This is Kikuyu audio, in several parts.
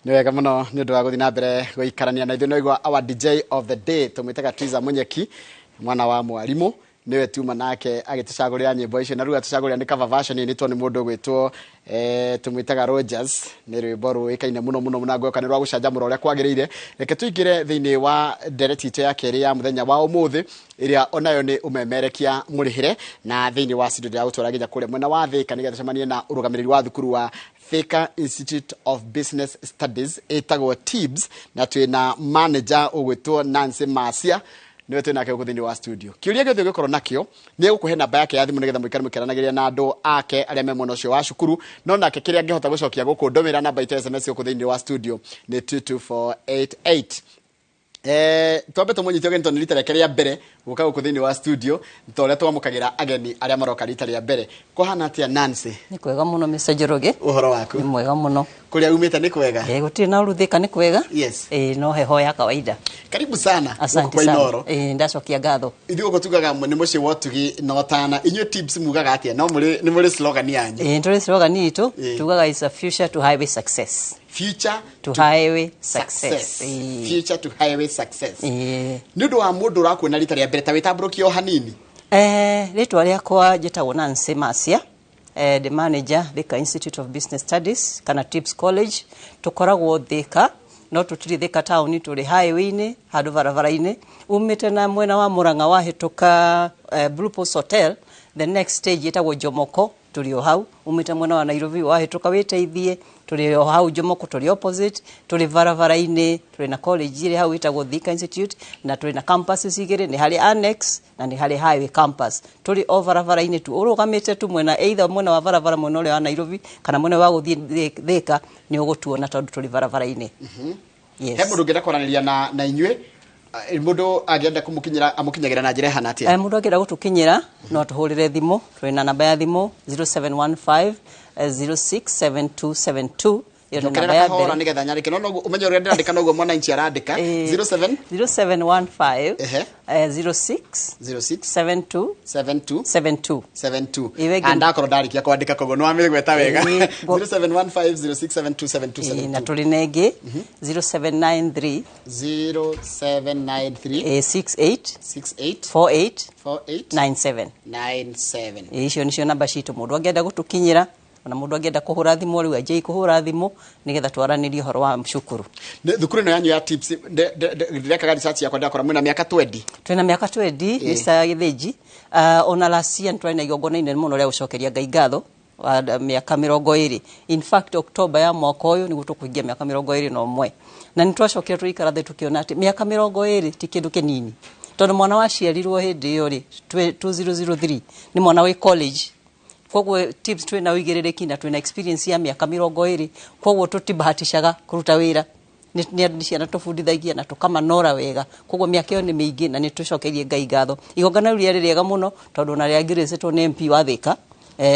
Nĩ wega mũno nĩ ũndũ wa gũthiĩ na mbere gũikarania na ithuĩ. No igua our DJ of the day tũmwĩtaga Triza Munyeki, mwana wa mwarimũ, nĩwe tuma nake agĩtũcagũrĩra nyĩmbo icio, na rĩu atũcagũrĩra nĩ cover version ĩnĩtwo nĩ mũndũ ũgwĩtwo tũmwĩtaga Rogers. Nĩ rwĩmbo rũĩkaine mũno mũno mũno, ngwĩhoka nĩ rwa gũcanjamũra ũrĩa kwagĩrĩire. Reke tũingĩre thĩinĩ wa ndereti itũ ya kerĩ ya mũthenya wa ũmũthĩ, ĩrĩa onayo nĩ ũmemerekia mũrĩhĩre, na thĩinĩ wa studio ndĩragũtwara nginya kũrĩa mwena wa Thĩka nĩgetha tũcemanie na ũrũgamĩrĩri wa thukuru wa Thika Institute of Business Studies ĩtagwo TIBS, na twĩna manager ũgwĩtwo Nancy Masia, nĩwe twĩ nake gũkũ thĩinĩ wa studio. Kĩũria gĩothe ũngĩkorwo nakĩo, nĩ egũkũhe namba yake ya thimũ nĩgetha mũikare mũkĩaranagĩria na andũ ake arĩa me mwena ũcio wa cukuru. No nake kĩrĩa angĩhota gũcokia gũkũ ndũmĩra namba itũ ya SMS gũkũ thĩinĩ wa studio nĩ 22488. Twambe tũmũnyite ũgeni tondũ nĩ rita rĩake rĩa mbere gũka gũkũ thĩinĩ wa studio, ta ũrĩa twamũkagĩra ageni arĩa maroka rita rĩa mbere. Kũhana atĩa, Nancy? Nĩ kwega mũno, Mr. Njoroge. Ũhoro waku? Nĩ mwega mũno. Kũrĩa umĩte nĩ kwega? Eh, gũtirĩ na ũru, Thĩka nĩ kwega. Yes. Eh, no heho ya kawaida. Karibu sana gũkũ Asante kwa sana. Inoro. Eh, ndacokia ngatho. Ithuĩ gũkũ tugaga nĩ mũciĩ wa ũtugi na ũtana. Inyuĩ TIBS mugaga atĩa? No mũrĩ nĩ mũrĩ slogan yanyu? Eh, tũrĩ slogan itũ. Eh. Tugaga is a future to highway success. Future to highway success. Success. Eh. Future to highway success. Eh. Nĩ ũndũ wa mũndũ ũrakuona rita rĩa mbere, ta wĩtambũrũkie o hanini. Eh, rĩtwa rĩakwa njĩtagwo Nancy Masia. Eh, the manager Thika Institute of Business Studies kana TIBS College. Tũkoragwo Thika, no tũtirĩ Thika town, tũrĩ highway-inĩ handũ barabara-inĩ umĩte na mwena wa Murang'a, wahĩtũka Blue Post Hotel, the next stage ĩtagwo Jomoko, tũrĩ o hau. Umĩte mwena wa Nairobi wahĩtũka wĩteithie, tũrĩ o hau Jomoko, tũrĩ opposite, tũrĩ barabara-inĩ. Tũrĩ na college ĩrĩ hau ĩtagwo Thika Institute, na tũrĩ na campuses igĩrĩ, nĩ harĩ annex na nĩ harĩ highway campus. Tũrĩ o barabara-inĩ tu, ũrũgamĩte tu mwena, either mwena wa barabara, mwena ũrĩa wa Nairobi kana mwena wa gũthiĩ Thika, nĩ ũgũtuona tondũ tũrĩ barabara-inĩ. Yes. He mũndũ ũngĩenda kwaranĩria na inyuĩ, mũndũ angĩenda kũmũkinyĩra amũkinyagĩra na njĩra ĩhana atĩa? Eh, mũndũ angĩenda gũtũkinyĩra no atũhũrĩre thimũ. Tũrĩ na namba ya thimũ 0715 067272. Ĩyo nĩ namba Njokerera ya kahora mbere. nĩgetha nyandĩke, no noguo ũmenye ũrĩa ndĩrandĩka noguo mwananchi arandĩka. 07 0715 06 06 72 72 72. 72. Iwe Ah, ndakorwo ndarĩkia kwandĩka, koguo nĩ wamĩgweta wega. Ĩĩ, 0715 Ĩĩ, na 067272. tũrĩ na ĩngĩ 0793 0793 68 68 48 48 97. 97. Ĩĩ, icio nĩcio namba citũ mũndũ angĩenda gũtũkinyĩra, ona mũndũ angĩenda kũhũra thimũ rĩu anjĩi kũhũra thimũ nĩgetha twaranĩrie ũhoro wa cukuru. Thukuru ĩno yanyu ya TIBS, ndĩrekaga research yakwa ndakora mwĩna mĩaka 20. Twĩna mĩaka 20, Mr. Gĩthĩnji. Ona last year nĩtwarĩ na igongona inene mũno rĩa gũcokeria Ngai ngatho wa mĩaka 20. In fact, October ya mwaka ũyũ nĩguo tũkũhingia mĩaka 21, na nĩ twacokire tũgĩikara thĩ tũkĩona atĩ mĩaka 20 ti kĩndũ kĩnini, tondũ mwana waciarirwo hĩndĩ ĩyo rĩ 2003 nĩ mwana wĩ college. Koguo TIBS twĩna ũigĩrĩrĩki na twĩna experience ya mĩaka 20, koguo tũtibahatishaga kũruta wĩra. Nĩ ciana tũbundithagia na tũkamanora wega, koguo mĩaka ĩyo nĩ mĩingĩ na nĩ tũcokeirie Ngai ngatho. Igongona rĩu rĩarĩ rĩega mũno tondũ ona rĩangĩrĩcĩtwo nĩ MP wa Thika,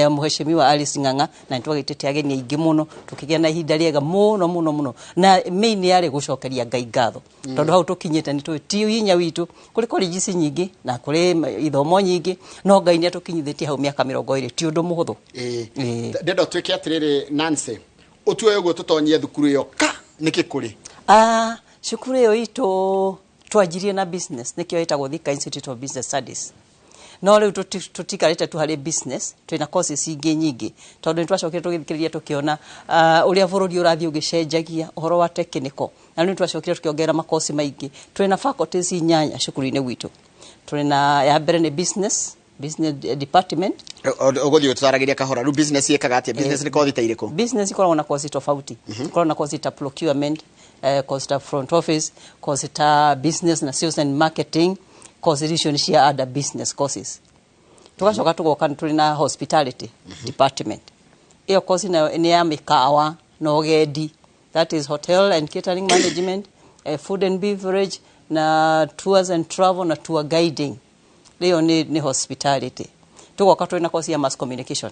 Mheshimiwa Alice Ng'ang'a, na nĩ twagĩtĩte ageni aingĩ mũno, tũkĩgĩa na ihinda rĩega mũno mũno mũno, na main yarĩ gũcokeria Ngai ngatho tondũ hau tũkinyĩte nĩ tũĩ ti hinya witũ. Kũrĩ college ici nyingĩ na kũrĩ ithomo nyingĩ, no Ngai nĩ atũkinyithĩtie hau. Mĩaka 20 ti ũndũ mũhũthũ. Ĩĩ. Ĩĩ. Ndenda ũtuĩke atĩrĩrĩ, Nancy, ũtue ũguo tũtonyie thukuru ĩyo ka nĩkĩ kũrĩ. Ah, cukuru ĩyo itũ twanjirie na business, nĩkĩo ĩtagwo Thika Institute of Business Studies, no rĩu tũtikarĩte tu harĩ business, twĩna courses ingĩ nyingĩ, tondũ nĩ twacokire tũgĩthikĩrĩria tũkĩona ũrĩa bũrũri ũrathiĩ ũgĩcenjagia ũhoro wa technical, na rĩu nĩ twacokire tũkĩongerera makosi maingĩ. Twĩna faculties inyanya cukuru-inĩ gwitũ. Tũrĩ na ya mbere nĩ business department. Ũgũthiĩ ũtũtaragĩria kahora. Rĩu business ĩkaga atĩa? Business nĩ kothi ta irĩkũ? Business ikoragwo na kosi tofauti. Ikoragwo na kosi ta procurement, kosi ta front office, kosi ta business na sales and marketing, kosi icio nĩ cia other business courses. Tugacoka tugoka tũrĩ na hospitality department. Ĩyo kosi nayo nĩ ya mĩkawa na ũgendi, that is hotel and catering management, food and beverage na tours and travel na tour guiding. Ĩyo nĩ hospitality. Tugoka tũrĩ na kosi ya mass communication.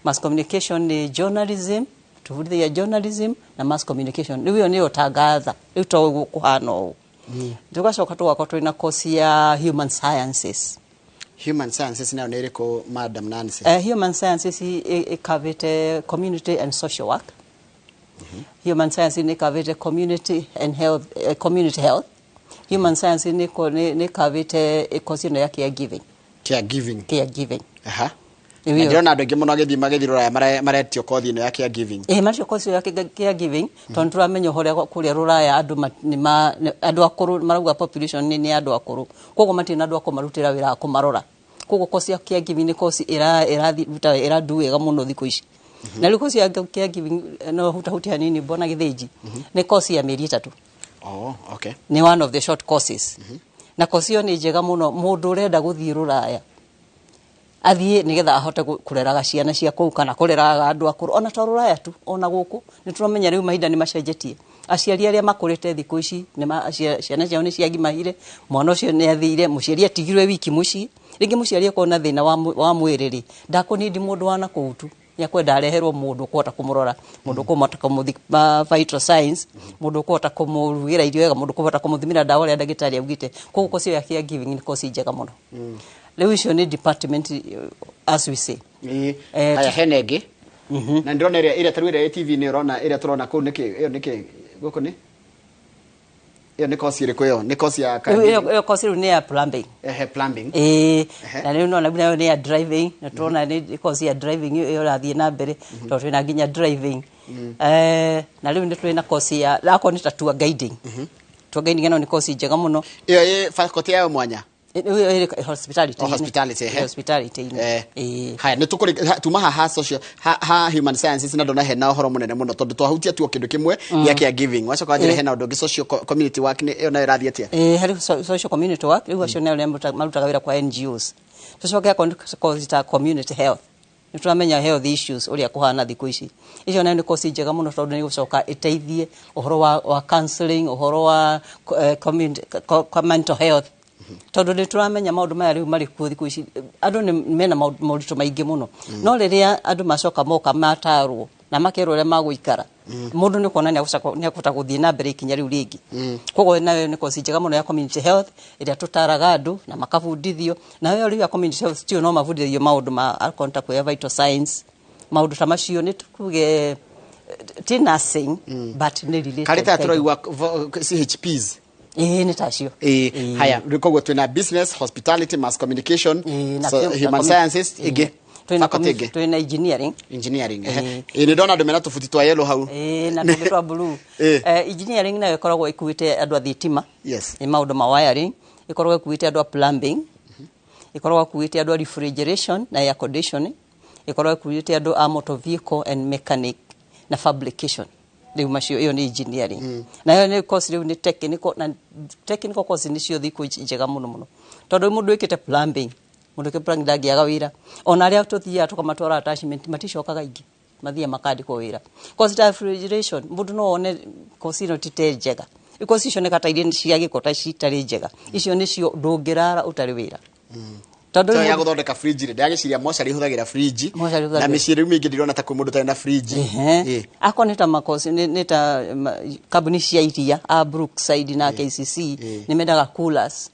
Mass communication nĩ journalism, tũbundithagia journalism na mass communication. Rĩu ĩyo nĩyo tangatha rĩu to ũguo kũhana ũũ. Tugacoka tũgakorwo tũrĩ na kosi ya human sciences. Human sciences nayo nĩ ĩrĩkũ, Madam Nancy? Human sciences ĩkavĩte community and social work. Human science nĩ ĩkavĩte community and health, community health. Human science nĩ ĩkavĩte course ĩno ya caregiving. Caregiving. Caregiving. Aha. Rĩu Na ĩyo- ndĩrona andũ aingĩ mũno magĩthiĩ rũraya maretio kothi ĩno ya caregiving. Ĩĩ, macio course ĩyo ya caregiving, tondũ tũramenya ũhoro ũrĩa kũrĩa rũraya andũ andũ akũrũ marauga population nĩ andũ akũrũ, koguo matirĩ na andũ a kũmarutĩra wĩra wa kũmarora. Koguo course ya caregiving nĩ course ĩrathiĩ ĩrandu wega mũno thikũ ici. Na rĩu course ya caregiving, no hutahuti hanini mbona Gĩthĩnji, nĩ course ya mĩeri 3. Oh, okay. Nĩ one of the short courses. Na course ĩyo nĩ njega mũno mũndũ ũrenda gũthiĩ rũraya athiĩ nĩgetha ahote kũreraga ciana cia kũu kana kũreraga andũ akũrũ, ona to rũraya tu, ona gũkũ nĩ tũramenya rĩu mahinda nĩ macenjetie. Aciari arĩa makũrĩte thikũ ici ciana ciao nĩ ciagimahire, mwana ũcio nĩ athire, mũciari atigirwe wiki mũciĩ. Rĩngĩ mũciari akorwo na thĩna wa mwĩrĩ rĩ, ndakũnindi mũndũ wa na kũu tu, nĩakwenda areherwo mũndũ ũkũhota kũmũrora, mũndũ ũkũhota kũmũthima vital signs, mũndũ ũkũhota kũmũrugĩra irio wega, mũndũ ũkũhota kũmũthimĩra ndawa ũrĩa ndagĩtarĩ augĩte. Koguo course ĩyo ya caregiving nĩ course njega mũno. Rĩu icio nĩ department, as we say. Haya, hena ĩngĩ na ndĩrona ĩrĩa tarĩu ĩrĩa ĩ TV-inĩ ũrona ĩrĩa tũrona kũu nĩkĩ ĩyo, nĩkĩ gũkũ nĩ ĩyo, nĩ course ĩrĩkũ ĩyo? Nĩ course ya Rĩu ĩyo course rĩu nĩ ya plumbing. Ehe, plumbing. Ĩĩ, na rĩu nona nayo nĩ ya driving, na tũrona nĩ course ya driving ĩyo ĩrathiĩ na mbere tondũ twĩna nginya driving. Na rĩu nĩ twĩna course ya akorwo nĩ ta tour guiding. Tour guiding ĩno nĩ course njega mũno. Ĩyo ĩ faculty yayo mwanya? Ĩyo ĩrĩ hospitality. Oh, hospitality, ehe. Hospitality-inĩ. Ĩĩ. Haya, nĩ tũkũrĩ tuma haha social ha human sciences, na ndona hena ũhoro mũnene mũno tondũ twahutia tu o kĩndũ kĩmwe gĩa caregiving, wacoka wanjĩra hena ũndũ ũngĩ, social community work, nĩ ĩyo nayo ĩrathiĩ atĩa? Ĩĩ, harĩ social community work, rĩu acio nĩo arĩa marutaga wĩra kwa NGOs. Tũcoke akorwo nĩ course ta community health, nĩ tũramenya health issues ũrĩa kũhana thikũ ici. Icio nayo nĩ course njega mũno tondũ nĩ gũcoka ĩteithie ũhoro wa counseling, ũhoro wa community, mental health, tondũ nĩ tũramenya maũndũ maya rĩu marĩ kuo thikũ ici, andũ nĩ mena moritũ maingĩ mũno. No rĩrĩa andũ macoka moka matarwo na makerwo ũrĩa magũikara, mũndũ nĩ kuona nĩ akũhota gũthiĩ na mbere ikinya rĩu rĩngĩ. Koguo nayo nĩ course njega mũno ya community health ĩrĩa tũtaraga andũ na makabundithio. Nayo rĩu ya community health tio no mabundithio maũndũ ma akorwo ta kuoya vital signs, maũndũ ta macio, nĩ tuge ti nursing but nĩ related. Karĩ ta kind of. Tũraigua CHPs. Ĩĩ, nĩ tacio. Ĩĩ, haya, rĩu koguo twĩna business, hospitality, mass communication, Ĩĩ, na so, human sciences, ĩngĩ twĩna faculty ĩngĩ? Twĩna engineering. Engineering, ehe. Ĩĩ, nĩ ndona andũ mena tũbuti twa yellow hau. Ĩĩ, na tũngĩ twa blue. Engineering nayo ĩkoragwo ĩkuĩte andũ a thitima, nĩ maũndũ ma wiring, ĩkoragwo ĩkuĩte andũ a plumbing, ĩkoragwo ĩkuĩte andũ a refrigeration na air conditioning, ĩkoragwo ĩkuĩte andũ a motor vehicle and mechanic na fabrication. Rĩu macio, ĩyo nĩ engineering. Nayo nĩ course rĩu nĩ technical, na technical course nĩcio thikũ ici njega mũno mũno, tondũ mũndũ wĩkĩte plumbing, mũndũ wĩkĩte plumbing ndangĩaga wĩra. Ona arĩa tũthiaga tũkamatwara attachment maticokaga ingĩ, mathiaga makandĩkwo wĩra. Course ta refrigeration, mũndũ no one course ĩno ti te njega. Course icio nĩ kata iria cia gĩko ta citarĩ njega, icio nĩcio ndũngĩrara ũtarĩ wĩra, tondũ So ya rĩu gũthondeka fridge rĩ, ndagĩciria mocarĩ ihũthagĩra fridge. Mocarĩ Na ihũthagĩra. mĩciĩ rĩu mĩingĩ ndirona ta kwĩ mũndũ ũtarĩ na fridge. Akorwo nĩ ta makosi nĩ ta kambuni cia iria a Brookside na KCC nĩ mendaga coolers.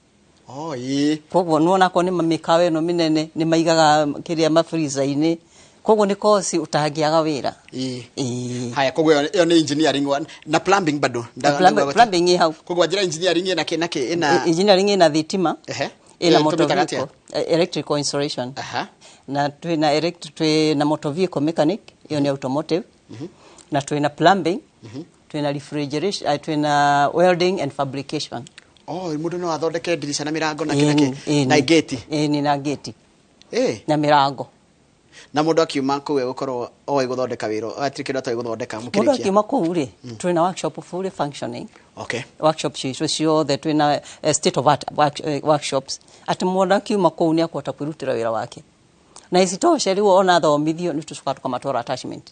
Oh, ĩĩ. Koguo nĩwona akorwo nĩ mĩkawa ĩno mĩnene nĩ maigaga kĩrĩa mafreezer-inĩ, koguo nĩ kosi ũtangĩaga wĩra. Ĩĩ. Haya, koguo ĩyo nĩ engineering one. Na plumbing bado? Plumbing ĩ hau. Koguo njĩra engineering ĩna kĩ na kĩ ĩna? Engineering ĩna thitima, ĩna Ĩĩ, motor tũmĩtaga vehicle, atĩa? Electrical installation. Na twĩna twĩna motor vehicle mechanic, ĩyo nĩ automotive, na twĩna plumbing, twĩna refrigeration, twĩna welding and fabrication. Oh, mũndũ no athondeke ndirica na mĩrango na kĩ na kĩ Ĩni. na ngĩti? Ĩni, na ngĩti na mĩrango. Na mũndũ akiuma kũu egũkorwo oĩ gũthondeka wĩra, hatirĩ kĩndũ atoĩ gũthondeka Mũndũ mũkĩrĩkia? akiuma kũu rĩ, twĩna workshop fully functioning. Workshop citũ ciothe twĩna state of art workshops, atĩ mũndũ akiuma kũu nĩ akũhota kwĩrutĩra wĩra wake. Na isitoshe, rĩu ona athomithio nĩ tũcokaga tũkamatwara attachment.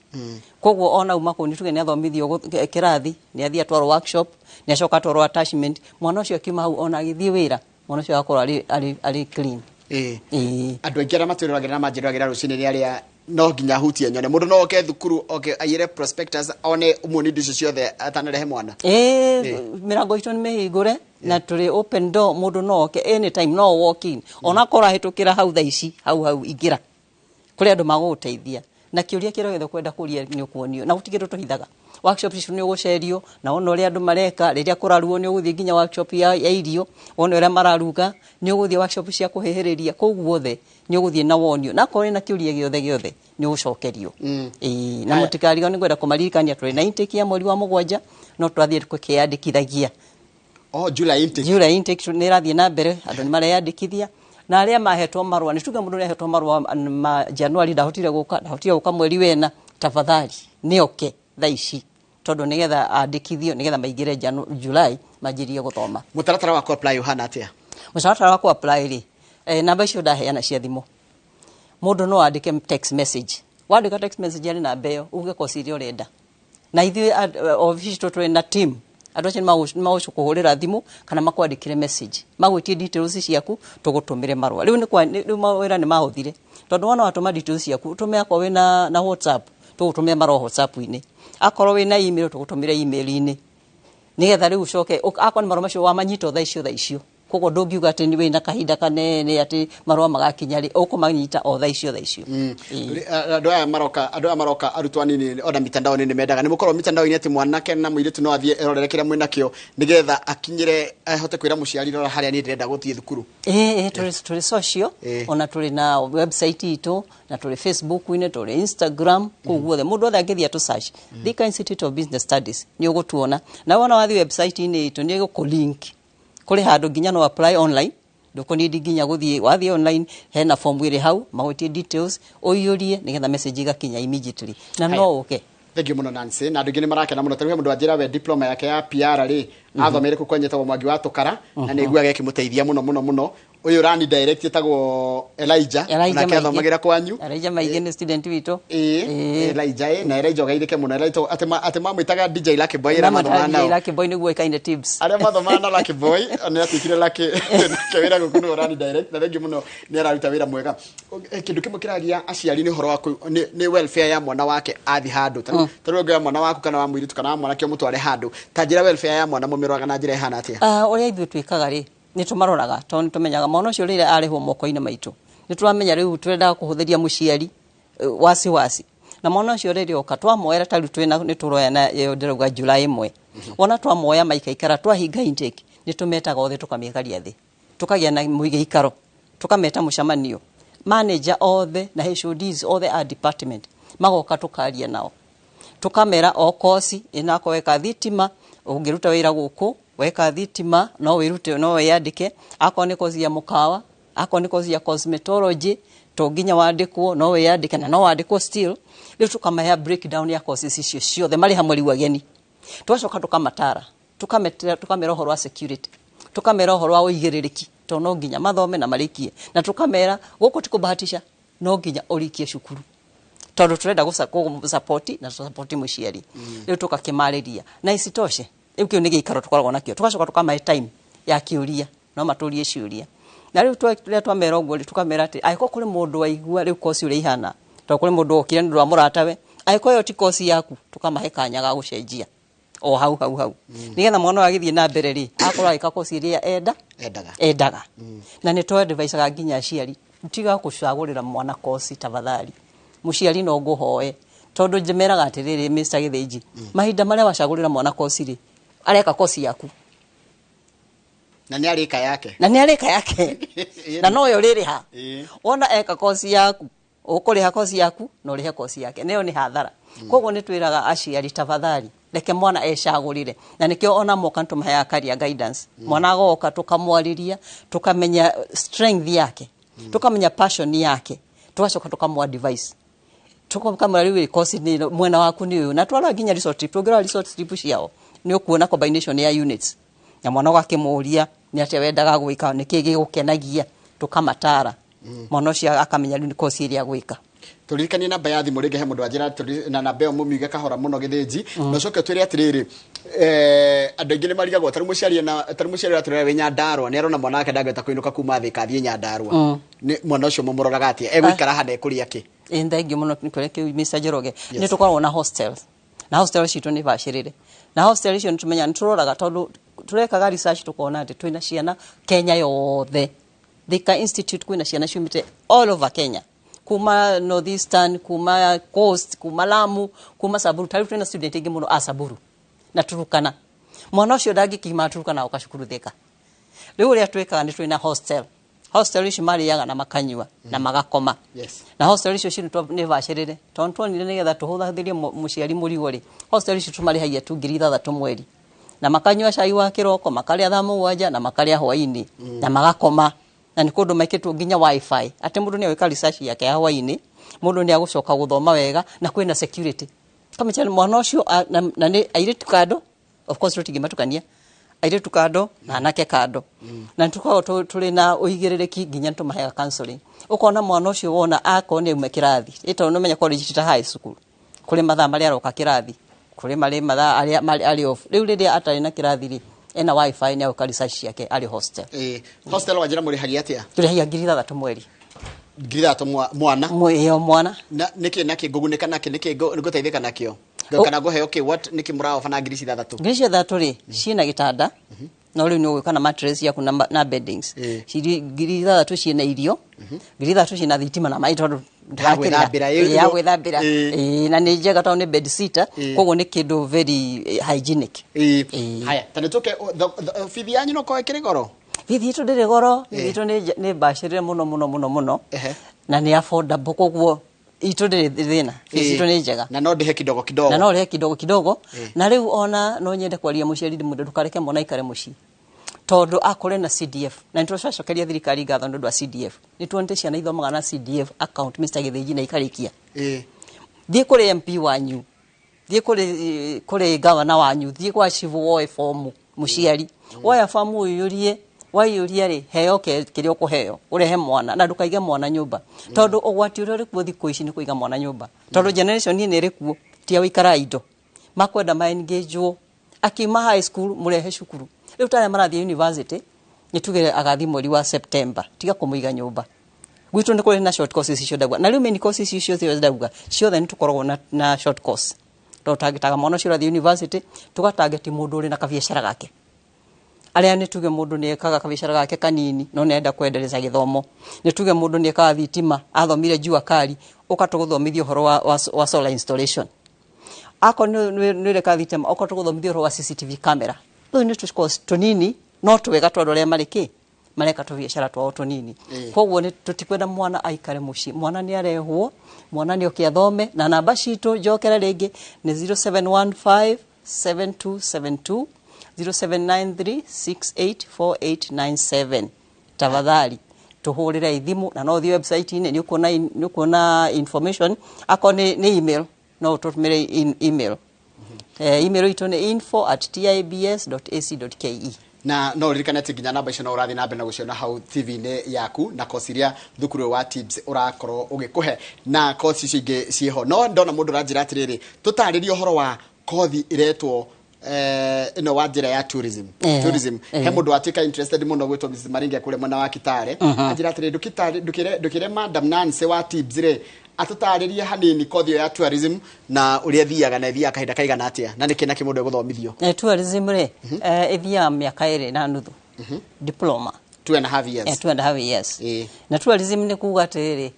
Koguo ona uma kũu, nĩ tuge nĩ athomithio kĩrathi, nĩ athiĩ atwarwo workshop, nĩ acoka atwarwo attachment, mwana ũcio akiuma hau, ona agĩthiĩ wĩra, mwana ũcio agakorwo arĩ clean. Ĩĩ. Andũ aingĩ arĩa matwĩroragĩra na manjĩroragĩra rũcinĩ nĩ arĩa no nginya hutie nyone mũndũ no oke thukuru, oke aiyĩre prospectus, one muoni indo icio ciothe atanarehe mwana. Ĩĩ, mĩrango itũ nĩ mĩhingũre na tũrĩ open door, mũndũ no oke anytime, no walk in, ona korwo ahĩtũkĩra hau thaa ici, hau hau ingĩra kũrĩ andũ magũgũteithia na kĩũria kĩrĩa gĩothe ũkwenda kũria nĩ ũkuonio, na gũtirĩ kĩndũ tũhithaga. Workshop icio nĩ ũgũcerio na wona ũrĩa andũ mareka. Rĩrĩa kũraruo, nĩ ũgũthiĩ nginya workshop ya irio, wone ũrĩa mararuga. Nĩ ũgũthiĩ workshop cia kũhĩhĩrĩria. Kũu guothe nĩ ũgũthiĩ na wonio, na akorwo wĩna kĩũria gĩothe gĩothe, nĩ ũgũcokerio. Ĩĩ, na Haya. mũtikarigwo, nĩ ngwenda kũmaririkania tũrĩ na intake ya mweri wa 7, no twathiĩ kũkĩyandĩkithagia. Oh, July intake. July intake nĩ ĩrathiĩ na mbere, andũ nĩ mareyandĩkithia, na arĩa mahetwo marũa, nĩ tuge mũndũ nĩ ahetwo marũa ma January, ndahotire gũka, ndahotire gũka mweri wena, tafadhali nĩ oke thaa ici, tondũ nĩgetha andĩkithio, nĩgetha maingĩre July manjĩrie gũthoma. Mũtaratara wa apply ũhana atĩa? Mũtaratara wa ku apply rĩ, namba icio ndaheana cia thimũ, mũndũ no andĩke text message. Wandĩka text message arĩ namba ĩyo, uge kosi ĩrĩa ũrenda, na ithuĩ ofici citũ tũrĩ na team. Andũ acio nĩ magũkũhũrĩra thimũ kana makwandĩkĩre message, magwĩtie details ciaku, tũgũtũmĩre marũa. Rĩu rĩu mawĩra nĩ mahũthire, tondũ wona watũma details ciaku, ũtũme akorwo wĩna na WhatsApp, tũgũtũmĩra marũa WhatsApp-inĩ, akorwo wĩna email, tũgũtũmĩre email-inĩ, nigetha rĩu ũcoke akorwo nĩ marũa macio wamanyita o thaa icio thaa icio. Koguo ndũngiuga atĩ nĩ wĩna kahinda kanene atĩ marũa magakinya rĩ, ũkũmanyita o thaa icio thaa icio. Ĩĩ. Andũ aya maroka arutwo anini, ona mitandao-inĩ nĩ mendaga, nĩ mũkorwo mitandao-inĩ atĩ mwanake na mũirĩtu no athiĩ erorere kĩrĩa mwĩnakĩo, nĩgetha akinyĩre ahote kwĩra mũciari, "Rora harĩa niĩ ndĩrenda gũthiĩ thukuru"? Ĩĩ, tũrĩ social, ona tũrĩ na website itũ, na tũrĩ Facebook-inĩ, tũrĩ Instagram, kũu guothe mũndũ othe angĩthiĩ atũ search Thika Institute of Business Studies, nĩ ũgũtuona. Na wona wathiĩ website-inĩ itũ, nĩ ĩgũkũ-link kũrĩ handũ nginya no apply online, ndũkũnidi nginya gũthiĩ. Wathiĩ online, hena form ĩrĩ hau, magwĩtie details, ũiyũrie, nĩgetha message igakinya immediately na no ũke. Thank you mũno, Nancy. Na andũ aingĩ nĩ marakena mũno. Tarĩu he mũndũ wanjĩra we diploma yake ya PR rĩ, athomeire kũu kwanyetagwo Mwangi wa Tũkara, na nĩ iguaga ĩkĩmũteithia mũno mũno mũno. Ũyũ rani direct ĩtagwo Elijah, Elijah onake Maingĩ. athomagĩra kwanyu. Elijah Maingĩ nĩ student witũ. Ĩĩ. Elijah, ĩ na Elijah ũgeithĩke mũno. Elijah atĩ mamwĩtaga DJ Lucky Boy ĩrĩa mathomaga nao. Lucky Boy nĩguo ĩkaine tips. Arĩa mathomaga na Lucky Boy, nĩ atuĩkire Lucky nake wĩra gũkũ nĩwe ũrani direct, na thengiũ mũno, nĩ araruta wĩra mwega. Kĩndũ kĩmwe kĩragia aciari nĩ ũhoro wa nĩ welfare ya mwana wake athi handũ. Ta rĩu ũngĩoya mwana waku kana wa mũirĩtu kana wa mwanake ũmũtware handũ, ta njĩra, welfare ya mwana mũmĩroraga na njĩra ĩhana atĩa? Ah, ũrĩa ithuĩ twĩkaga rĩ, nĩ tũmaroraga, tondũ nĩ tũmenyaga mwana ũcio rĩrĩa arĩhwo moko-inĩ maitũ, nĩ tũramenya rĩu tũrendaga kũhũthĩria mũciari wasiwasi na mwana ũcio. Rĩrĩa oka, twamoera, ta rĩu twĩna nĩ tũroya na ĩyo ndĩrauga July 1, wona twamoya maikaikara, twahinga intake, nĩ tũmetaga othe, tũkamĩikaria thĩ, tũkagĩa na mũigĩikaro, tũkameta mũcemanio, manager othe na HODs othe a department magoka, tũkaria nao, tukamera o kosi inako weka thitima, ũngĩruta wĩra gũkũ weka thitima, no wĩrute, no wĩyandĩke. Akorwo nĩ kosi ya mũkawa, akorwo nĩ kosi ya cosmetology, to nginya wandĩkwo, no wĩyandĩke na no wandĩkwo still. Rĩu tũkamahea breakdown ya courses icio ciothe marĩ hamwe. Rĩu ageni twacoka tũkamatara, tukametera, tukamera ũhoro wa security, tukamera ũhoro wa ũigĩrĩrĩki, tondũ no nginya mathome na marĩkie, na tukamera gũkũ ti kũbahatisha, no nginya ũrĩkie cukuru, tondũ tũrenda gũ support na support mũciari. Rĩu tũgakĩmarĩria, na isitoshe, rĩu kĩu nĩ gĩikaro tũkoragwo nakĩo. Tũgacoka tũkamahe time ya kĩũria, no matũrie ciũria. Na rĩu rĩrĩa twamera ũguo rĩ, tũkamera atĩ angĩkorwo kũrĩ mũndũ waigua rĩu kosi ũrĩa ihana, tondũ kũrĩ mũndũ wokire nĩ ũndũ wa mũratawe, angĩkorwo ĩyo ti kosi yaku, tũkamahe kanya ga gũcenjia o hau hau hau, nĩgetha mwana ũyũ agĩthiĩ na mbere rĩ, akorwo agĩka kosi ĩrĩa enda endaga. Endaga. Na nĩ twadvicaga nginya aciari, tiga gũcagũrĩra mwana kosi tafadhali. Mũciari no ngũhoe, tondũ njĩmeraga atĩrĩrĩ, Mr. Gĩthĩnji, mahinda marĩa wacagũrĩra mwana kosi rĩ, areka kosi yaku. Na nĩ arĩka yake. Na nĩ arĩka yake, na noyo ũrĩrĩha. Wona eka kosi yaku, ũkũrĩha kosi yaku na ũrĩhe kosi yake, nayo nĩ hathara. Koguo nĩ twĩraga aciari, tafadhali reke mwana ecagũrĩre. Na nĩkĩo ona moka nĩtũmaheaga career guidance. Mwana agoka, tũkamwarĩria, tũkamenya strength yake, tũkamenya passion yake, tũgacoka tũkamũ advise, tukamwĩra rĩu kosi nĩ ĩno, mwena waku nĩ ũyũ. Na twarora nginya resort trip, tũngĩrora resort trip ciao, nĩ ũkuona combination ya units, na mwana ũgakĩmũria nĩ atĩa wendaga gwĩka, nĩ kĩĩ gĩgũkenagia, tũkamatara, mwana ũcio akamenya rĩu nĩ kosi ĩrĩa gwĩka. Tũririkanie namba ya thimũ rĩngĩ, he mũndũ wanjĩra na namba ĩyo mũmiuge kahora mũno, Gĩthĩnji, na ũcoke ũtwĩre atĩrĩrĩ, andũ aingĩ nĩ marigagwo, tarĩu mũciari ũratũrera wĩ Nyandarũa, nĩ arona mwana wake ndangĩhota kũinũka kuma Thĩka athiĩ Nyandarũa. Nĩ mwana ũcio mũmũroraga atĩa, egũikara haha na ekũrĩa kĩ? Ĩ, thengiũ mũno nĩ kũrĩa kĩu, Mr. Njoroge. Nĩ tũkoragwo na hostels, na hostel citũ nĩ bacĩrĩre, na hostel icio nĩ tũmenyaga, nĩ tũroraga, tondũ tũrekaga research, tũkona atĩ twĩna ciana Kenya yothe. Thika Institute kwĩna ciana ciumĩte all over Kenya. Kuma Northeastern, kuma Coast, kuma Lamu, kuma Samburu. Tarĩu twĩna student aingĩ mũno a Samburu na Turukana. Mwana ũcio ndangĩkiuma Turukana oka cukuru Thika. Rĩu ũrĩa twĩkaga nĩ twĩna hostel. Hostel ici marĩaga na makanyua na magakoma. Na hostel icio citũ nĩ bacĩrĩre, tondũ tuonire nĩgetha tũhũthahũthĩrie mũciari mũrigo rĩ, hostel icio tũmarĩhagia tu 6,000 mweri, na makanyua cai wa kĩroko, makarĩa thaa 7 na makarĩa hwaĩ-inĩ na magakoma. Na nĩ kũndũ mekĩtwo nginya wifi, atĩ mũndũ nĩ agwĩka research yake ya hwaĩ-inĩ, mũndũ nĩ agũcoka gũthoma wega, na kwĩna security kamĩcha mwana ũcio na nĩ airĩtu kando. Of course tũtingĩmatukania, airĩtu kando na anake kando, na nĩtũkoragwo tũrĩ na ũigĩrĩrĩki, nginya nĩtũmaheaga counseling. Ũkona mwana ũcio wona akorwo nĩ aume kĩrathi, ĩ tondũ nĩũmenya college ti ta high school, kũrĩ mathaa marĩa aroka kĩrathi, kũrĩ marĩ mathaa arĩa arĩ off. Rĩu rĩrĩa atarĩ na kĩrathi rĩ, ena wifi, nĩ agwĩka research ciake arĩ hostel. Hostel wanjĩra mũrĩhagia atĩa? Tũrĩhagia 6,000 mweri. 6,000 mwana? Ĩyo, mwana. Na nĩkĩ nakĩ ngũgunĩka nakĩ, nĩkĩ ngũteithĩka nakĩo kana ngũheo kĩ, what nĩkĩ mũraoba na 6,000? 6,000 rĩ, ciĩna gĩtanda, no rĩu nĩ ũgũka na mattress yaku na beddings. 6,000 ciĩna irio, 6,000 ciĩna thitima na maĩ, tondũ Ya gwĩthambĩra, ya gwĩthambĩra. Na nĩ njega tondũ nĩ bed sitter, koguo nĩ kĩndũ very hygienic. Haya, ta nĩtũke bithi yanyu no korwo ĩkĩrĩ goro? Bithi itũ ndĩrĩ goro. Bithi itũ nĩ bacĩrĩre mũno mũno mũno mũno na nĩ affordable, koguo itũ ndĩrĩ thĩna. Bithi itũ nĩ njega. Na no ndĩhe kidogo kidogo? Na no ũrĩhe kidogo kidogo. Na rĩu ona no nyende kwaria mũciari ndĩmwĩre ndũkareke mwana aikare mũciĩ, tondũ akũre na CDF. Na nĩtũracokeria thirikari ngatho nĩ ũndũ wa CDF. Nĩ tuonete ciana ithomaga na CDF account, Mr. Gĩthĩnji, na ikarĩkia. Thiĩ kũrĩ MP wanyu, thiĩ kũrĩ gavana wanyu, thiĩ kwa chifu woe fomu. Mũciari woya fomu ũiyũrie, waiyũria rĩ, heo kĩrĩa ũkũheo, ũrehe mwana na ndũkaige mwana nyũmba, tondũ ũgwati ũrĩa ũrĩ kuo thikũ ici nĩ kũiga mwana nyũmba, tondũ generation ĩno ĩrĩ kuo ti ya gũikara indo, makwenda ma engage akiuma high school, mũrehe cukuru. Rĩu ta arĩa marathiĩ university, nĩ tuge agathiĩ mweri wa September, tiga kũmũiga nyũmba. Gwitũ nĩ kũrĩ na short courses icio ndauga, na rĩu main courses icio ciothe ndauga ciothe nĩ tũkoragwo na short course, tondũ tangĩtaga mwana ũcio ũrathiĩ university, tũgatangeti mũndũ ũrĩ na kabiacara gake, arĩa nĩ tuge mũndũ nĩ ekaga kabiacara gake kanini no nĩ arenda kwendeleza gĩthomo, nĩ tuge mũndũ nĩ ekaga thitima, athomire jua kali, ũka tũgũthomithia ũhoro wa solar installation. Akorwo nĩ ũreka thitima, ũka tũgũthomithia ũhoro wa CCTV camera. Rĩu nĩ tũ course tũnini no twega tondũ arĩa marĩ kĩ mareka tũbiacara twao tũnini. Koguo nĩ tũtikwenda mwana aikare mũciĩ. Mwana nĩ arehwo, mwana nĩ oke athome. Na namba citũ njokere rĩngĩ nĩ 0715 7272, 0793 684897. Tafadhali tũhũrĩre thimũ, na no ũthiĩ website-inĩ, nĩ ũkuona information. Akorwo nĩ email, no ũtũtũmĩre email. Email itũ nĩ info@tibs.ac.ke. Na no ũririkane atĩ nginya namba icio no ũrathiĩ na mbere na gũciona hau TV-inĩ yaku, na kosi iria thukuru ũyũ wa TIBS ũrakorwo ũgĩkũhe na kosi icio ingĩ ciĩho. No ndona mũndũ ũranjĩra atĩrĩrĩ, tũtarĩrie ũhoro wa kothi ĩretwo ĩno wa njĩra ya tourism. Tourism, he mũndũ watuĩka interested mũno gwĩtwo Mrs. Maringe kũrĩa mwena wa Kitale, anjĩra atĩrĩrĩ, ndũkĩre Madam Nancy wa TIBS rĩ atũtarĩrie hanini kothi ĩyo ya tourism na ũrĩa ĩthiaga, na ĩthiaga kahinda kaigana atĩa, na nĩkĩ nakĩ mũndũ egũthomithio. Tourism rĩ, ĩthiaga mĩaka 2.5, diploma. 2.5 years. 2.5 years. Na tourism nĩ kuga atĩrĩrĩ,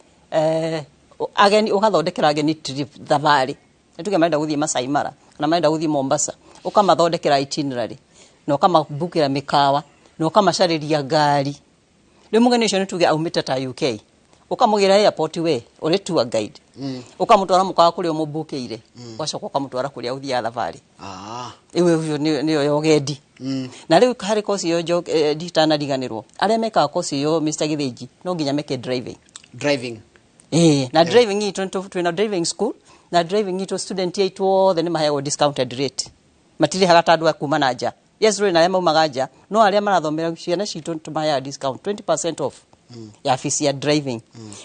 ageni, ũgathondekera ageni trip, thabarĩ. Nĩ tuge marenda gũthiĩ Masai Mara kana marenda gũthiĩ Mombasa, ũkamathondekera itinerary na ũkamabukĩra mĩkawa na ũkamacarĩria ngari. Rĩu mũgeni ũcio nĩ tuge aumĩte ta UK, ũkamũgĩra airport, we ũrĩ tour guide, ũkamũtwara mũkawa kũrĩa ũmũbukĩire, ũgacoka ũkamũtwara kũrĩa ũthiaga thabarĩ. Ĩyo ũcio nĩyo ya ũgendi. Na rĩu harĩ kosi ĩyo nditanariganĩrwo, arĩa mekaga kosi ĩyo, Mr. Gĩthĩnji, no nginya meke driving. Driving. Ĩĩ, na driving itũ twĩna driving school, na driving itũ student aitũ othe nĩ maheagwo discounted rate, matirĩhaga ta andũ a kuma na nja. Yes, rĩ na arĩa maumaga nja, no arĩa marathomera ciana citũ tũmaheaga discount 20% off ya fees ya driving.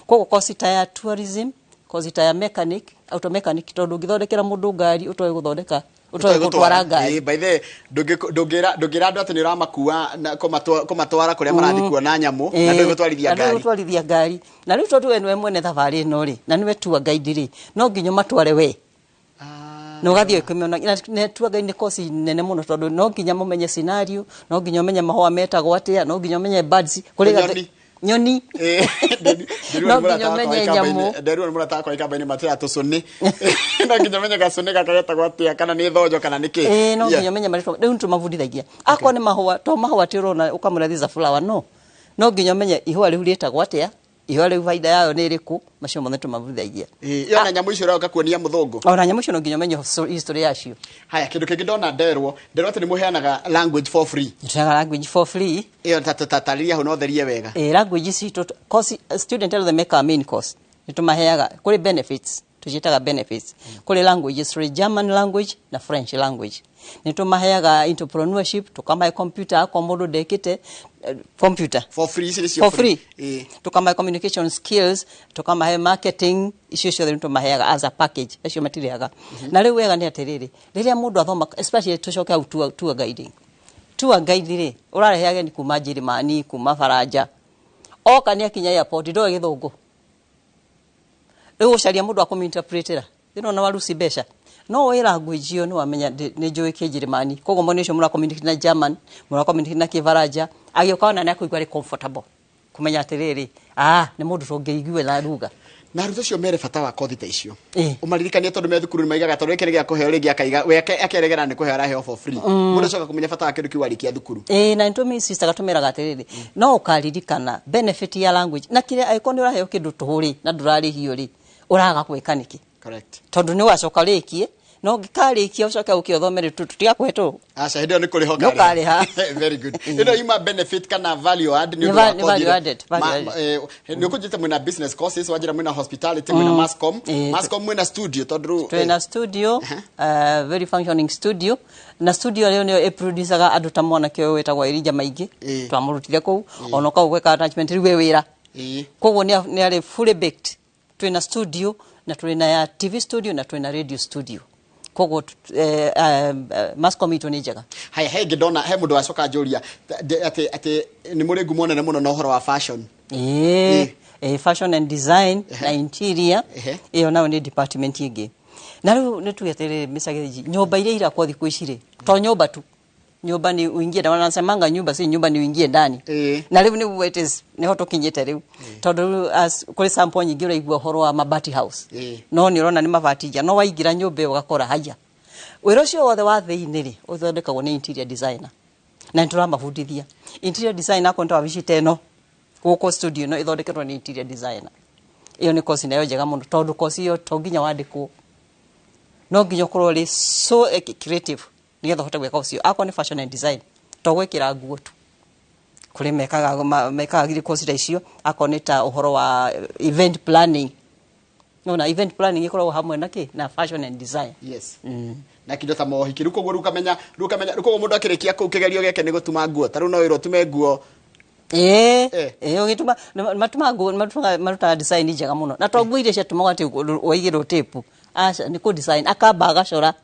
Koguo kosi ta ya tourism, kosi ta ya mechanic, auto mechanic, tondũ ũngĩthondekera mũndũ ngari ũtoĩ gũthondeka, ũtoĩ gũtwara ngari. By the way, ndũngĩra andũ atĩ nĩ ũramakua na kũmatwara kũrĩa marathiĩ kuona nyamũ na ndũĩ gũtwarithia Na ndũĩ ngari. Gũtwarithia ngari. Na rĩu tondũ we nĩwe mwene thabarĩ ĩno rĩ, na nĩwe tour guide rĩ, no nginya ũmatware we na ũgathiĩ ũkĩmĩona. Na tour guide nĩ kosi nene mũno, tondũ no nginya mũmenye scenario, no nginya ũmenye mahũa metagwo atĩa, no nginya ũmenye birds kũrĩ Tũnyoni. Nyoni. No nginya ũmenye nyamũ. Nderirwo nĩ mũrata wakwa ikamba-inĩ matĩra tũcũnĩ, no nginya ũmenye gacũnĩ gaka getagwo atĩa, kana nĩ thonjo kana nĩ kĩ. Ĩĩ, no nginya ũmenye marĩtwa. Rĩu nĩtũmabundithagia akorwo nĩ mahũa, to mahũa atĩ ũrona ũkamũra, "This is a flower." No nginya ũmenye ihũa rĩu rĩtagwo atĩa, ihũa rĩu baida yayo nĩ ĩrĩkũ. Macio mothe tũmabundithagia. Ĩĩ, ona nyamũ icio ũroka kuonia mũthũngũ. Ona nyamũ icio no nginya ũmenye history yacio. Haya, kĩndũ kĩngĩ ndona, nderwo atĩ nĩ mũheanaga language for free. Tũheaga language for free. Ĩyo tatarĩria hau na ũtherie wega. Ĩĩ, language citũ, course student othe mekaga main course nĩ tũmaheaga, kũrĩ benefits, tũciĩtaga benefits. Kũrĩ languages, kũrĩ German language na French language. Nĩ tũmaheaga entrepreneurship, tũkamahe computer akorwo mũndũ ndekĩte computer. For free, ici nĩcio? For free. Tukamahe communication skills, tukamahe marketing, icio ciothe nĩ tũmaheaga as a package. Acio matirĩhaga. Na rĩu wega nĩ atĩrĩrĩ, rĩrĩa mũndũ athoma, especially tũcoke hau tour guiding, tour guide rĩ, ũrarehe ageni kuma Njĩrĩmani, kuma Baranja, oka nĩ akinya airport ndoĩ gĩthũngũ, rĩu ũcaria mũndũ wa kũmũ-interpretera thĩna ona waruci mbeca. No wĩ language ĩyo nĩ wamenya nĩ njũĩ kĩnjĩrĩmani, koguo mwena ũcio mũra communicate na German, mũra communicate na kĩbaranja, agĩũka ona nĩ akũigua arĩ comfortable kũmenya atĩrĩrĩ, ah, nĩ mũndũ tũngĩigue na ruga. Na arutwo acio mere bata wa kothi ta icio, Ĩĩ. ũmaririkanie, tondũ me thukuru nĩ maigaga tondũ gĩkĩ nĩ gĩa kũheo, rĩngĩ akaiga we akeregera nĩ kũheo araheo for free. Mũndũ acoka kũmenya bata wa kĩndũ kĩu arĩkia thukuru. Ĩĩ, na nĩtũmĩcistaga, tũmeraga atĩrĩrĩ, no ũkaririkana benefit ya language na kĩrĩa angĩkorwo nĩ ũraheo kĩndũ tũhũ rĩ, na ndũrarĩhio rĩ, ũraga gwĩka nĩkĩ? Correct. Tondũ nĩ ũgacoka ũrĩkie, no ũngĩkarĩkia ũcoke ũke ũthome rĩ, tũtigakũhe tũ. Aca, hĩndĩ ĩyo nĩ kũrĩha. Nĩ ũkarĩha. Very good. Ĩno yuma benefit kana value add nĩ Nĩ ũndũ wa nĩ kothi value ĩno. added, value added. Nĩ ũkũnjĩte mwĩna business courses, wanjĩra mwĩna hospitality, mwĩna masscom. Masscom mwĩna studio tondũ rĩu Twĩna studio, very functioning studio, na studio rĩo nĩyo ĩproducaga andũ ta mwanake ũyũ wĩtagwo Elijah Maingĩ. Twamũrutire kũu ona kau gwĩka attachment, rĩu wĩ wĩra. Koguo nĩ arĩ fully baked. Twĩna studio na twĩna ya TV studio na twĩna radio studio, koguo masscom itũ nĩ njega. Haya, he ngĩ ndona he mũndũ wacoka njũria atĩ nĩ mũrĩ ngumo nene mũno na ũhoro wa fashion. Ĩĩ, fashion and design na interior. Ĩyo nayo nĩ department ĩngĩ. Na rĩu nĩ tuge atĩrĩrĩ, Mr. Gĩthĩnji, nyũmba iria irakwo thikũ ici rĩ, to nyũmba tu, nyũmba ni uingie na wanasemanga nyumba si nyumba, ni uingie ndani. Na rĩu nĩguo it is, nĩho tũkinyĩte rĩu, tondũ rĩu kũrĩ sample nyingĩ ũraigua ũhoro wa mabati house. No nĩ ũrona nĩ mabati nja, no waingĩra nyũmba ĩyo ũgakora haya, wĩra ũcio wothe wa thĩinĩ rĩ, ũthondekagwo nĩ interior designer, na nĩ tũramabundithia interior designer. Akorwo nĩ ta wabici ta ĩno gũkũ, studio ĩno ĩthondeketwo nĩ interior designer. Ĩyo nĩ kosi nayo njega mũno, tondũ kosi ĩyo to nginya wandĩkwo, no nginya ũkorwo ũrĩ so creative nĩgetha ũhote gwĩka ũcio. Akorwo nĩ fashion and design, to gwĩkĩra nguo tu, kũrĩ mekaga mekaga kosi ta icio. Akorwo nĩ ta ũhoro wa event planning, nona event planning ĩkoragwo hamwe na kĩ, na fashion and design. Yes, na kindo ta mohiki rĩu, koguo rĩu ũkamenya rĩu, koguo mũndũ akĩrĩkia kũu kĩgerio gĩake nĩ gũtuma nguo, ta rĩu no wĩrwo ũtume nguo. Ĩĩ. Ĩĩ, ũgĩtuma matuma nguo, marutaga design njega mũno, na to nguo iria ciatumagwo atĩ waigĩrwo tape, aca, nĩ kũ design, akamba agacora,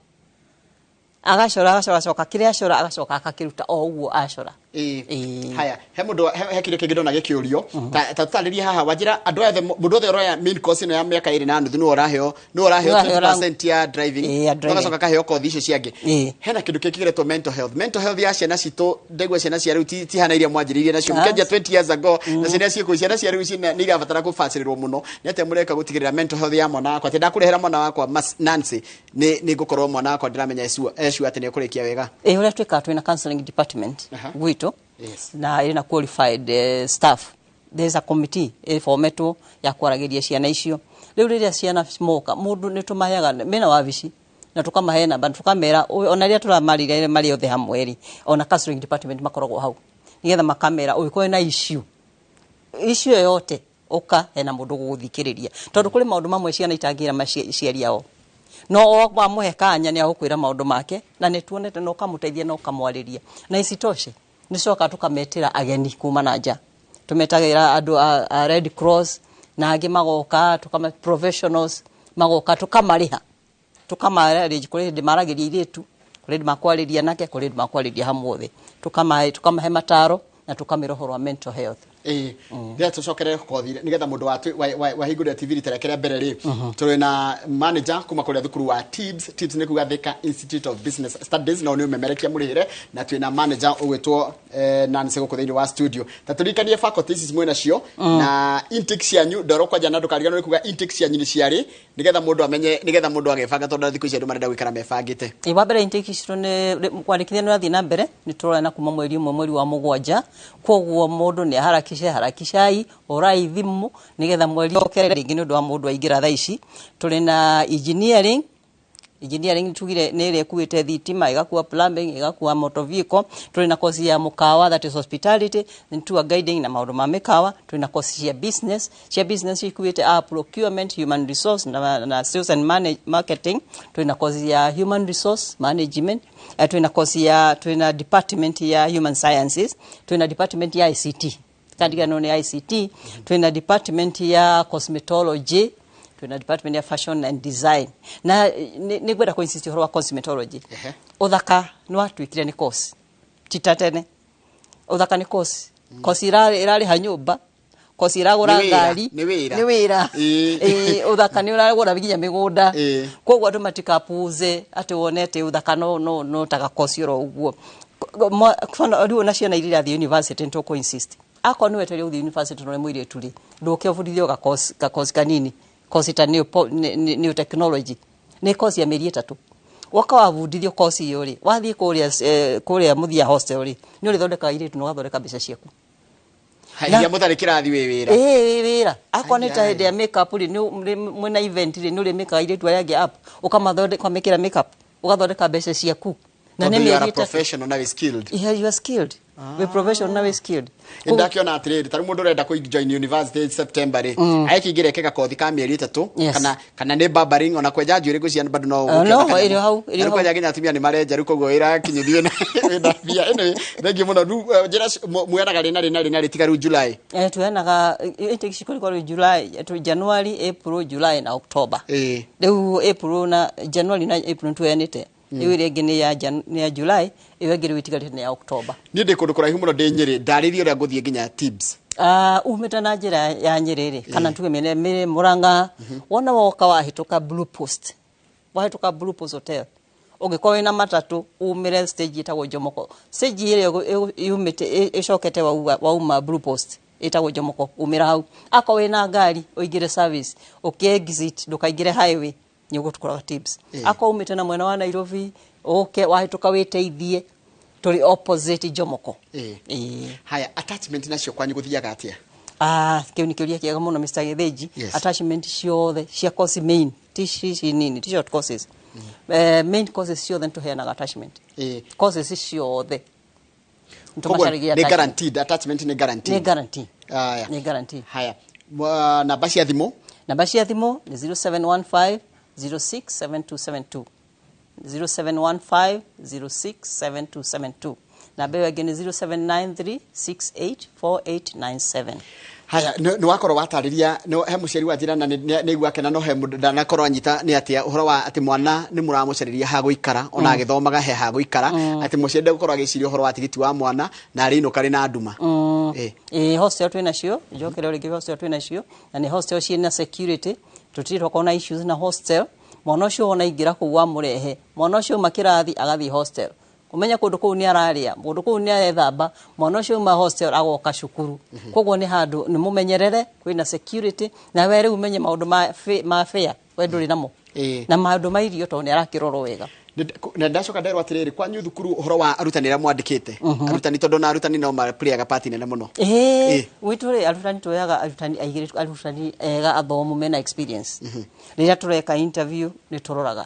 agacora, agacora, acoka kĩrĩa acora agacoka akakĩruta o ũguo acora. Ĩĩ. Haya, he mũndũ he kĩndũ kĩngĩ ndona gĩkĩũrio, ta tũtarĩrie haha, wanjĩra andũ aya othe, mũndũ othe ũroya main course ĩno ya mĩaka 2.5 nĩwe ũraheo Nĩwe ũraheo 20% ya driving. Ĩĩ, ya driving. Agacoka akaheo kothi icio ciangĩ. Hena kĩndũ kĩngĩ kĩretwo mental health. Mental health ya ciana citũ, ndaigua ciana cia rĩu ti hana iria mwanjĩrĩirie nacio mũkĩanjia 20 years ago, na ciana ciĩkũ, ciana cia rĩu nĩ irabatara kũbacĩrĩrwo mũno. Nĩ atĩa mũreka gũtigĩrĩra mental health ya mwana wakwa, atĩ ndakũrehera mwana wakwa Nancy, nĩ ngũkorwo mwana wakwa ndĩramenya ecua atĩ nĩ ekũrĩkia wega? Ĩĩ, ũrĩa twĩkaga, twĩna counseling department gwitũ na ĩrĩ na qualified staff. There is a committee ĩfometwo ya kwaragĩria ciana icio. Rĩu rĩrĩa ciana moka, mũndũ nĩ tũmaheaga mena wabici na tũkamahe namba na tũkamera ona rĩrĩa tũramarĩria marĩ othe hamwe rĩ, ona counseling department makoragwo hau nĩgetha makamera ũngĩkorwo na issue yoyote, ũka hena mũndũ ũgũgũthikĩrĩria, tondũ kũrĩ maũndũ mamwe ciana itangĩra maciari ao, no wamũhe kanya nĩ agũkwĩra maũndũ make, na nĩ tuonete na ũkamũteithia na ũkamwarĩria. Na isitoshe, nĩ coka tũkametĩra ageni kuma na nja, tũmetagĩra andũ a Red Cross na angĩ magoka, tũkama professionals magoka, tũkamarĩha, tũkamarĩria. Kũrĩ hĩndĩ maragĩria airĩtu, kũrĩ hĩndĩ makwarĩria anake, kũrĩ hĩndĩ makwarĩria hamwe othe, tũkamahe mataro na tũkamera ũhoro wa mental health. Ĩĩ, rĩrĩa tũcokerere kothi nĩgetha mũndũ wahingũrĩra TV rita rĩake rĩa mbere rĩ, tũrĩ na manager kuma kũrĩa thukuru wa TIBS. TIBS nĩ kuga Thika Institute of Business Studies, no nĩ ũmemerekia mũrĩhĩre, na twĩ na manager ũgwĩtwo Nancy gũkũ thĩinĩ wa studio. Ta tũririkanie faculties ici mwĩ nacio na intake cianyu. Ndoro kwanja na ndũkariganĩrwo nĩ kuga intake cianyu nĩ ciarĩ, nĩgetha mũndũ amenye, nĩgetha mũndũ agebanga, tondũ thikũ ici andũ marenda gũikara mebangĩte. Ĩ, wa mbere intake citũ nĩ kwandĩkithia nĩ ũrathiĩ na mbere, nĩ tũrona kuma mweri 1 mweri wa 7. Koguo mũndũ nĩ aharakishe, harakishai, ũrai thimũ nĩgetha mweri ũkere rĩngĩ nĩ ũndũ wa mũndũ aingĩra thaa ici. Tũrĩ na engineering. Engineering tugire nĩ ĩrĩa ĩkuĩte thitima, ĩgakua plumbing, ĩgakua motor vehicle. Tũrĩ na course ya mũkawa, that is hospitality and tour guiding na maũndũ ma mĩkawa. Tũrĩ na course cia business. Cia business ikuĩte procurement, human resource na sales and marketing. Tũrĩ na course ya human resource management, tũrĩ na course ya, tũrĩ na department ya human sciences, tũrĩ na department ya ICT, kandigano nĩ ICT, twĩ na department ya cosmetology, twĩ na department ya fashion and design. Na nĩ ngwenda kũ insist ũhoro wa cosmetology. Ũthaka nĩ watuĩkire nĩ course, ti ta tene. Ũthaka nĩ course, course ĩrarĩha nyũmba, course ĩragũra Nĩ wĩra, ngari. Nĩ wĩra. Nĩ wĩra. Ĩĩ, ũthaka nĩ ũragũra nginya mĩgũnda. Koguo andũ matikapuze atĩ wone atĩ ũthaka no taga course oro ũguo. Rĩu ona ciana iria irathiĩ university nĩ tũkũ insist, akorwo nĩ wetereire gũthiĩ university no nĩ mũirĩtu rĩ, ndũke ũbundithio gakosi kanini, kosi ta new technology, nĩ kosi ya mĩeri 3. Woka wabundithio kosi ĩyo rĩ, wathiĩ kũrĩa mũthia hostel rĩ, nĩ ũrĩthondekaga airĩtu na ũgathondeka mbeca ciaku. Iria mũtarĩ kĩrathi wĩ wĩra. Ĩĩ, wĩ wĩra. Akorwo nĩ ta Ai, ai. hĩndĩ ya makeup rĩ, mwĩna event rĩ, nĩ ũrĩmĩkaga airĩtu arĩa angĩ up, ũkamathondeka, ũkamekĩra makeup, ũgathondeka mbeca ciaku na nĩ Tondũ you are a mĩeri 3. professional na wĩ skilled. Yeah, you are skilled, wĩ professional na wĩ skilled. Ndakiona atiriri, tarĩu mũndũ ũrenda kũ join university September rĩ, agĩkĩingĩra eke gakothi ka mĩeri 3. Kana nĩ barbering, ona kwenja njuĩrĩ ngwĩciria bado no Ah, no, ũgũkĩona kanyamũ. ĩrĩ hau, ĩrĩ Na rĩu hau. kwanja nginya atumia nĩ marenja rĩu, koguo wĩra kinyithio wĩna mbia. Anyway, thengiũ mũno. Rĩu njĩra muonaga rĩ na rĩ na rĩ na rĩ, tiga rĩu July? Tuheanaga intake cikoragwo rĩu July tu, January, April, July na October. Rĩu April na January na April nĩtuheanĩte. Rĩu ĩrĩa ĩngĩ nĩ ya July, ĩyo ĩngĩ rĩu ĩtigarĩte nĩ ya October. Niĩ ndĩ kũndũ kũraihu mũno, ndĩ Nyĩrĩ, ndarĩrie ũrĩa ngũthiĩ nginya TIBS. Umĩte na njĩra ya Nyĩrĩ rĩ, kana tuge mĩena mĩrĩ Mũrang'a, wona woka wahĩtũka Blue Post, wahĩtũka Blue Post Hotel, ũngĩkorwo wĩna matatũ umĩre stage ĩtagwo Jomoko, stage ĩrĩa yumĩte ĩcokete wauma Blue Post ĩtagwo Jomoko, umĩra hau. Akorwo wĩna ngari ũingĩre service, ũkĩ exit ndũkaingĩre highway, nĩ ũgũtũkoraga TIBS. Akorwo umĩte na mwena wa Nairobi, ũke wahĩtũka wĩteithie, tũrĩ opposite Jomoko. Ĩĩ. Haya, attachment nacio kwanyu gũthiaga atĩa? Ah, kĩu nĩ kĩũria kĩega mũno, Mr. Gĩthĩnji. Attachment ciothe cia course main, ti ici nini, ti short courses, main courses ciothe nĩtũheanaga attachment. Courses ciothe Koguo nĩtũmacarĩria nĩ attachment. guaranteed, attachment nĩ guaranteed? Nĩ guarantee. Aya. Nĩ guarantee. Haya, namba cia thimũ? Namba cia thimũ nĩ 0715 067272, 0715 067272. Namba ĩyo ĩngĩ nĩ 0793 684897. Haya, nĩ wakorwo watarĩria he mũciari wa njĩra na nĩ aigua akena, no he mũndũ ndanakorwo anyita nĩ atĩa ũhoro wa atĩ mwana nĩ mũramũcarĩria ha gũikara ona agĩthomaga, he ha gũikara, atĩ mũciari ndegũkorwo agĩciria ũhoro wa tigiti wa mwana na arĩinũka rĩ na nduma. Ĩ, hostel twĩ nacio, njokere rĩngĩ, hostel twĩ nacio na nĩ hostel ciĩna security. Tũtirĩ twakorwo na issues na hostel. Mwana ũcio wona aingĩra kũu, wamũrehe mwana ũcio uma kĩrathi agathiĩ hostel, ũmenye kũndũ kũu nĩ ararĩa, kũndũ kũu nĩ arethamba. Mwana ũcio uma hostel agoka cukuru, koguo nĩ handũ nĩ mũmenyerere, kwĩna security, na we rĩu ũmenye maũndũ ma fare we ndũrĩ namo na maũndũ ma irio, tondũ nĩ arakĩrorwo wega. Na ndacoka nderwo atĩrĩrĩ, kwanyu thukuru ũhoro wa arutani arĩa mwandĩkĩte arutani, tondũ na arutani no maplayaga part nene mũno. Ĩĩ, gwitũ rĩ, arutani tuoyaga arutani aigĩrĩru, arutani ega, athomu, mena experience. Rĩrĩa tũreka interview nĩ tũroraga,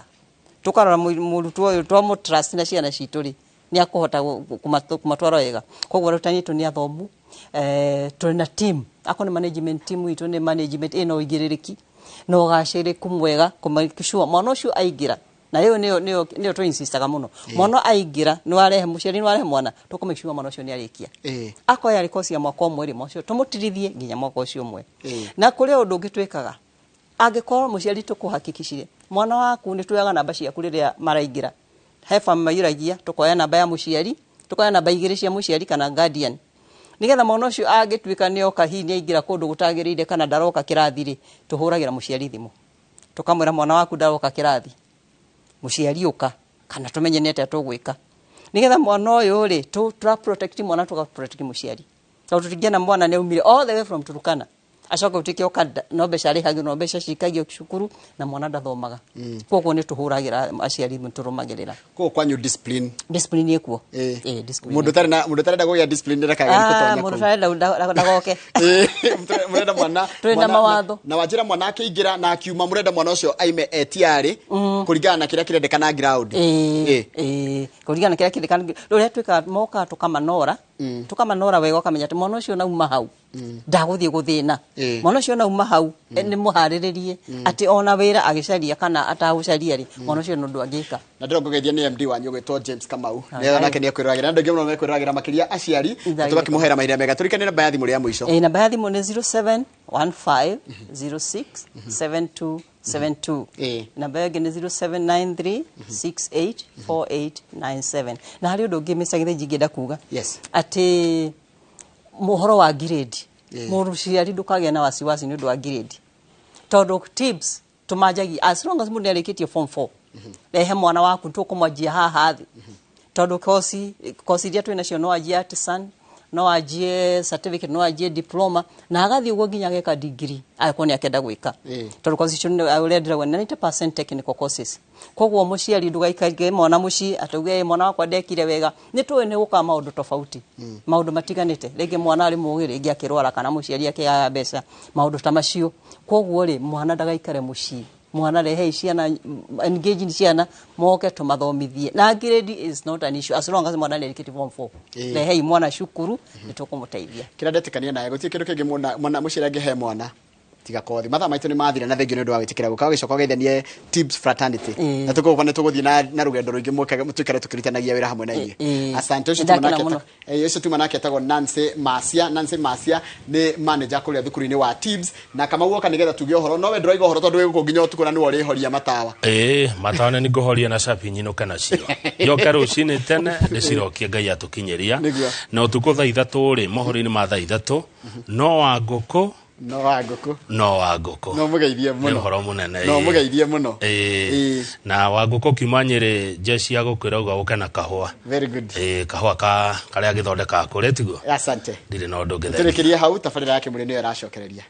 tũkarora mũrutwo ũyũ twamũ trust na ciana citũ rĩ, nĩ akũhota kũmatwara wega. Koguo arutani aitũ nĩ athomu. Tũrĩ na team, akorwo nĩ management team itũ, nĩ management ĩna ũigĩrĩrĩki na ũgacĩrĩku mwega kũmake sure mwana ũcio aingĩra, na ĩyo nĩyo tũinsistaga mũno, mwana aingĩra, nĩ warehe mũciari, nĩ warehe mwana, tũkũ make sure mwana ũcio nĩ arĩkia. Akorwo yarĩ kosi ya mwaka ũmwe rĩ, mwana ũcio tũmũtirithie nginya mwaka ũcio ũmwe. Na kũrĩ ũndũ ũngĩ twĩkaga, angĩkorwo mũciari tũkũhakikicire mwana waku, nĩ tuoyaga namba ciaku rĩrĩa maraingĩra. He famu maiyũragia, tũkoya namba ya mũciari, tũkoya namba igĩrĩ cia mũciari kana guardian. Nĩgetha mwana ũcio angĩtuĩka nĩ oka hihi nĩ aingĩra kũndũ gũtagĩrĩire kana ndaroka kĩrathi rĩ, tũhũragĩra mũciari thimũ, tũkamwĩra mwana waku ndaroka kĩrathi, mũciari ũka kana tũmenye nĩ atĩa tũgwĩka, nĩgetha mwana ũyũ rĩ tũra protect mwana, tũga protect mũciari, tondũ tũtingĩenda mwana nĩ aumire all the way from Turkana acoke ũtuĩke oka no mbeca arĩhagio, no mbeca cikagio cukuru na mwana ndathomaga. Koguo nĩ tũhũragĩra aciari thimũ, tũrũmagĩrĩra. Koguo kwanyu discipline Discipline ĩkuo. Ĩ, discipline. Mũndũ ũtarĩ na, mũndũ ũtarenda kũgĩa discipline ndakageria gũtonya mũndũ kũu. ũtarenda ndagoke. Mũrenda mwana Tũrĩ na mawatho. Na wanjĩra mwana akĩingĩra na akiuma, mũrenda mwana ũcio aime etiarĩ kũringana na kĩrĩa kĩrendekana ground. Ĩĩ, kũringana na kĩrĩa kĩrendekana. Rĩrĩa twĩkaga mokaga tũkamanora wega, ũkamenya atĩ mwana ũcio nauma hau ndagũthiĩ gũthĩna. Mwana ũcio nauma hau nĩ mũharĩrĩrie atĩ ona wĩra agĩcaria kana atagũcaria rĩ, mwana ũcio nĩ ũndũ angĩka. Na ndĩrona ngũgeithia nĩ MD wanyu ũgwĩtwo James Kamau. Nĩ nake nĩ ekwĩroragĩra na andũ aingĩ mũno mekwĩroragĩra, makĩria aciari, na tũgakĩmũhera mahinda mega. Tũrikane namba ya thimũ rĩa mũico. Ĩĩ, namba ya thimũ nĩ 0715 06 72 72. Namba ĩyo ĩngĩ nĩ 0793 68 4897. Na harĩ ũndũ ũngĩ, Mr. Gĩthĩnji, ingĩenda kuga atĩ mũhoro wa grade, mũciari ndũkagĩa na wasiwasi nĩ ũndũ wa grade, tondũ tips tũmanjagia as long as mũndũ nĩarĩkĩtie form 4, rehe mwana waku, tũkũmwanjia haha thĩ, tondũ kosi iria twĩ nacio, no anjie artisan, no anjie certificate, no anjie diploma, na agathiĩ ũguo nginya ageka degree angĩkorwo nĩ akenda gwĩka, tondũ kosi icio ũrĩa ndĩrauga nĩ 90% technical courses. Koguo mũciari ndũgaikarie mwana mũciĩ atauge, "Ĩ, mwana wakwa ndekire wega." Nĩ tũĩ nĩ gũkaga maũndũ tofauti, maũndũ matiganĩte, rĩngĩ mwana arĩ mũgĩ, rĩngĩ akĩrwara, kana mũciari akĩaga mbeca, maũndũ ta macio. Koguo rĩ, mwana ndagaikare mũciĩ, mwana rehei ciana, engage ciana moke tũmathomithie, na grade is not an issue as long as mwana nĩarĩkĩtie form 4. Rehei mwana cukuru, nĩ tũkũmũteithia. Kĩrĩa ndetĩkania nawe, gũtirĩ kĩndũ kĩngĩ mwana mũciari angĩhe mwana tiga kothi. Mathaa maitũ nĩ mathira, na thengiũ nĩ ũndũ wa gwĩtĩkĩra gũka ũgĩcoka ũgeithanie Tips fraternity. Na tũkũgwa nĩ tũgũthiĩ na rũgendo rũingĩ mũtuĩkare tũkĩrutanagia wĩra hamwe na inyuĩ. Asante. Ũcio tuma Nĩndakena nake mũno. Ũcio tuma nake etagwo Nancy Masia. Nancy Masia nĩ manager kũrĩa thukuru-inĩ wa Tips, na Kamau oka nĩgetha tuge ũhoro, no we ndũraiga ũhoro tondũ wĩ gũkũ nginya ũtukũ na nĩwe ũrĩhoria matawa. Ĩĩ, matawa nĩ ngũhoria na cabi nyinũke nacio, njoke rũcinĩ tene ndĩcirokie, Ngai atũkinyĩria. Na ũtukũ thaa 3 rĩ, mohoro-inĩ ma thaa 3, no wa ngũkũ. No wa ngũkũ. No wa ngũkũ. No mũgeithie Nĩ mũno. ũhoro mũnene. No mũgeithie mũno. Ĩĩ. Na wa ngũkũ kiuma Nyĩrĩ, jeshi ya gũkwĩra uga ũke na kahũa. Very good. Ĩĩ, kahũa ka karĩa gĩthondekaga kũrĩa tiguo. Asante. Ndirĩ na ũndũ ũngĩ, thengiũ. Tũrĩkĩrie hau, tabarĩra ya Kĩmũrĩ nĩyo ĩracokereria.